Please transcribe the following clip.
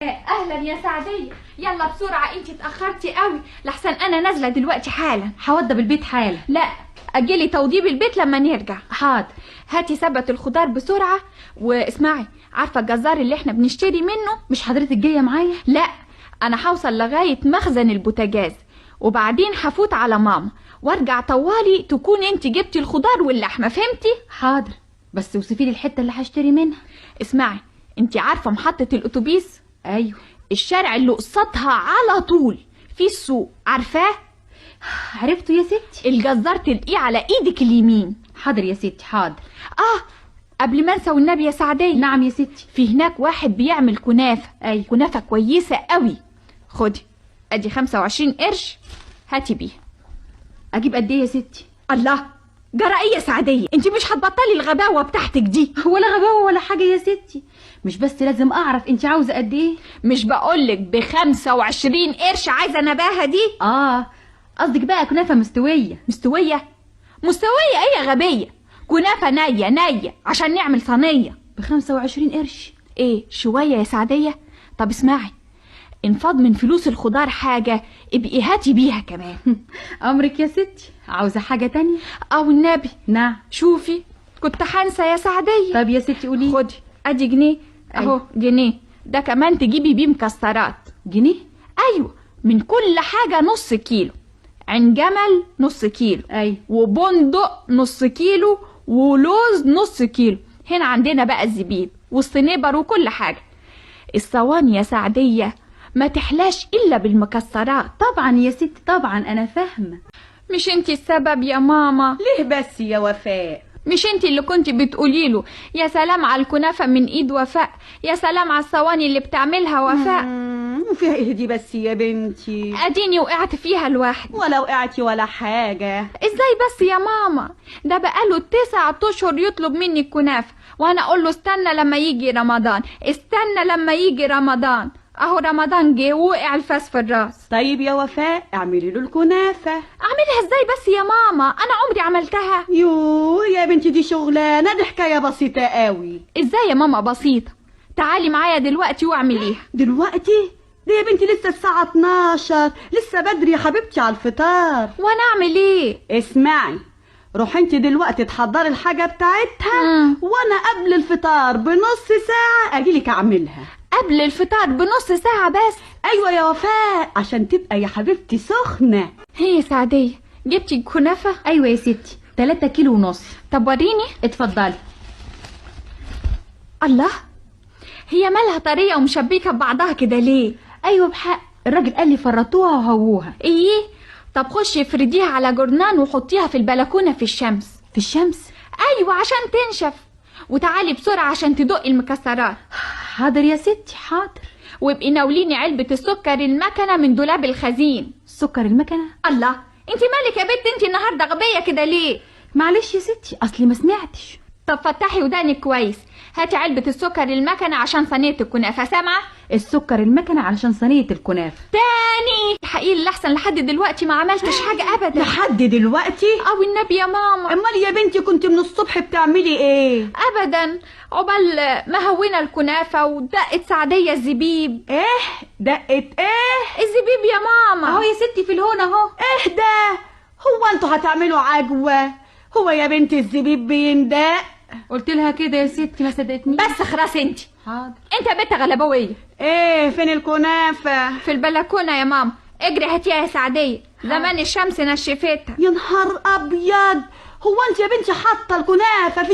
اهلا يا سعدية، يلا بسرعة انتي اتأخرتي قوي، لحسن انا نازلة دلوقتي حالا. هوضب البيت حالا. لا اجلي توضيب البيت لما نرجع. حاضر. هاتي سبت الخضار بسرعة. واسمعي، عارفة الجزار اللي احنا بنشتري منه؟ مش حضرتك جاية معايا؟ لا انا هوصل لغاية مخزن البوتاجاز وبعدين هفوت على ماما وارجع طوالي تكون انت جبتي الخضار واللحمة، فهمتي؟ حاضر، بس وصفي لي الحتة اللي هشتري منها. اسمعي، انت عارفة محطة الاتوبيس؟ ايوه. الشارع اللي قصادها على طول في السوق، عارفاه؟ عرفته يا ستي. الجزار تلقيه على ايدك اليمين. حاضر يا ستي حاضر. قبل ما انسى والنبي يا سعدية. نعم يا ستي. في هناك واحد بيعمل كنافة. ايوه. كنافة كويسة قوي. خدي ادي 25 قرش، هاتي بيها. اجيب قد ايه يا ستي؟ الله، جرى ايه يا سعدية؟ انت مش هتبطلي الغباوة بتاعتك دي؟ ولا غباوة ولا حاجة يا ستي، مش بس لازم اعرف انت عاوزة قد ايه. مش بقولك ب25 قرش عايزة نباهة دي؟ قصدك بقى كنافة مستوية. مستوية؟ مستوية ايه يا غبية؟ كنافة نية نية عشان نعمل صينية. ب25 قرش؟ ايه شوية يا سعدية؟ طب اسمعي، انفض من فلوس الخضار حاجة ابقي هاتي بيها كمان. امرك يا ستي. عاوزة حاجة تانية؟ او النبي. نعم. شوفي كنت حنسى يا سعدية. طب يا ستي قولي. خدي ادي جنيه اهو. جنيه ده كمان تجيبي بيه مكسرات. جنيه؟ ايوه، من كل حاجة نص كيلو. عين جمل نص كيلو. ايوه. وبندق نص كيلو، ولوز نص كيلو. هنا عندنا بقى الزبيب والصنيبر وكل حاجة. الصواني يا سعدية ما تحلاش إلا بالمكسرات. طبعا يا ستي طبعا، أنا فاهمة. مش انتي السبب يا ماما. ليه بس يا وفاء؟ مش انتي اللي كنتي بتقولي له يا سلام على الكنافة من ايد وفاء، يا سلام على الصواني اللي بتعملها وفاء؟ وفيها ايه دي بس يا بنتي؟ اديني وقعت فيها لوحدي. ولا وقعتي ولا حاجة. ازاي بس يا ماما؟ ده بقاله 9 اشهر يطلب مني الكنافة وانا اقول له استنى لما يجي رمضان، استنى لما يجي رمضان. اهو رمضان جه ووقع الفاس في الراس. طيب يا وفاء اعملي له الكنافة. اعملها ازاي بس يا ماما؟ انا عمري عملتها. يوه يا بنتي دي شغلانة، دي حكاية بسيطة قوي. ازاي يا ماما بسيطة؟ تعالي معايا دلوقتي واعمليها. دلوقتي؟ ده يا بنتي لسه الساعة 12، لسه بدري يا حبيبتي على الفطار. وانا اعمل ايه؟ اسمعي، روحي انت دلوقتي تحضري الحاجة بتاعتها، وانا قبل الفطار بنص ساعة اجيلك اعملها. قبل الفطار بنص ساعة بس؟ أيوة يا وفاء، عشان تبقى يا حبيبتي سخنة. هي سعدية جبتي الكنافة؟ أيوة يا ستي، 3.5 كيلو. طب وريني. اتفضلي. الله، هي مالها طرية ومشبكة ببعضها كده ليه؟ أيوة بحق، الراجل قال لي فرطوها وهووها. إيه؟ طب خشي افرديها على جرنان وحطيها في البلكونة في الشمس. في الشمس؟ أيوة عشان تنشف. وتعالي بسرعة عشان تدقي المكسرات. حاضر يا ستي حاضر. وابقي ناوليني علبة السكر المكنة من دولاب الخزين. سكر المكنة؟ الله، انت مالك يا بنت؟ انت النهاردة غبية كده ليه؟ معلش يا ستي اصلي ما سمعتش. طب فتحي ودانك كويس، هاتي علبة السكر المكنة عشان صينية الكنافة، سامعة؟ السكر المكنة علشان صينية الكنافة. تاني الحقيقي اللي احسن لحد دلوقتي ما عملتش حاجة ابدا. لحد دلوقتي؟ او النبي يا ماما. امال يا بنتي كنت من الصبح بتعملي ايه؟ ابدا، عقبال ما هوينا الكنافة ودقت سعدية الزبيب. ايه؟ دقت ايه؟ الزبيب يا ماما. اهو يا ستي في الهون اهو. ايه ده؟ هو انتوا هتعملوا عجوة؟ هو يا بنتي الزبيب بيندق؟ قلت لها كده يا ستي ما صدقتنيش. بس خلاص انت. حاضر. انت يا بنت غلبويه. ايه فين الكنافه؟ في البلكونه يا ماما، اجري هاتيها يا سعديه، زمان الشمس نشفتها. يا نهار ابيض، هو انت يا بنتي حاطه الكنافه في